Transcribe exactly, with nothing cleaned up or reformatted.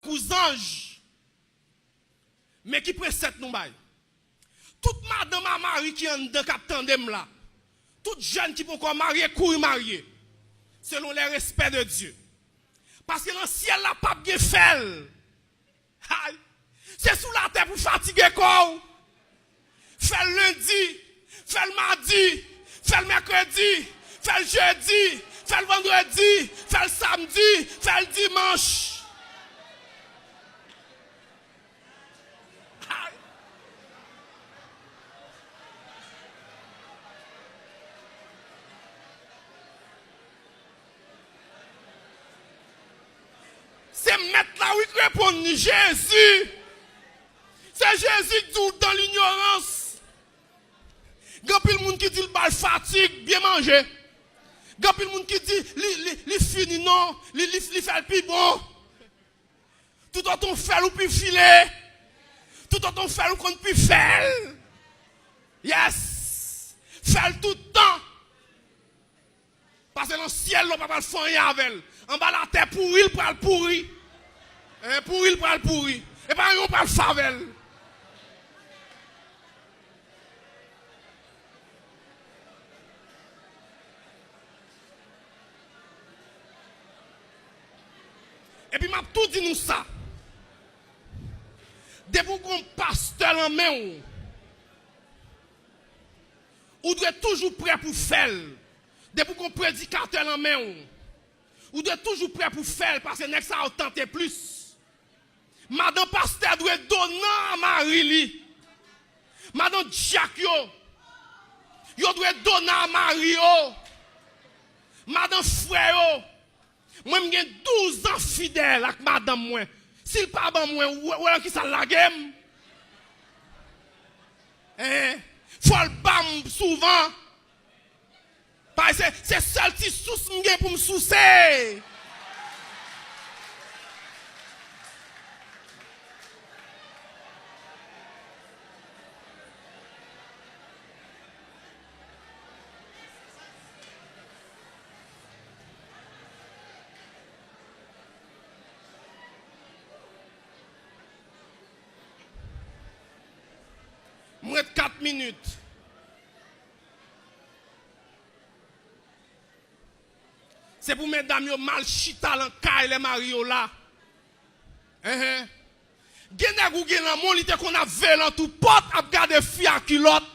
Pou zanj. Men ki presèt nou bay. Tout madanm a mari ki anndan k ap tande m la. Tout jèn ki poko marye, kouri marye. Selon les respects de Dieu. Paske nan syèl la p ap gen fè l. Ay. Se sou latè pou fatige kò w. Fè l lendi, fè l madi, fè l mèkredi, fè l jedi, fè l vandredi, fè l samdi, fè l dimanch. Ay. Se mèt la wi k reponn li, Jezi. Se Jezi k di w dans l'ignorance. Gen anpil moun ki di l ba l fatig, byen manje. Gen anpil moun ki di li, li, li fini non, li, li, li fè l pi bon. Toutotan w fè l ou pi file. Toutotan w fè l ou konn pi fè l. Yes. Fè l tout tan. Paske nan syèl la w pa pral fè anyen avè l. Anba latè pouri l pral pouri. Eh, pouri l pral pouri. E pa anyen w pral fè avè l. Epi m ap tou di nou sa. Depi w gon pastè nan men w, ou dwe toujou prè pou fè l. Depi w gon predikatè nan men w, ou dwe toujou prè pou fè l, paske nèg sa yo tante plis. Madanm pastè dwe dona a mari li. Madanm dyak yo, yo dwe dona a mari yo. Madanm frè yo, mwen m gen douz an fidèl ak madanm mwen. Si l pa ban mwen, w wè, w wè nan kisa l lage m? Hein? Fò l ba m souvan. Paske se, se sèl ti sous m gen pou m souse. M ret kat minit. Se pou medam yo mal chita lan kay lè mari yo la. Enhen. Gen nèg ou gen lanmou, li te konn ap veye lan tou pòt, ap gade fi a kilòt.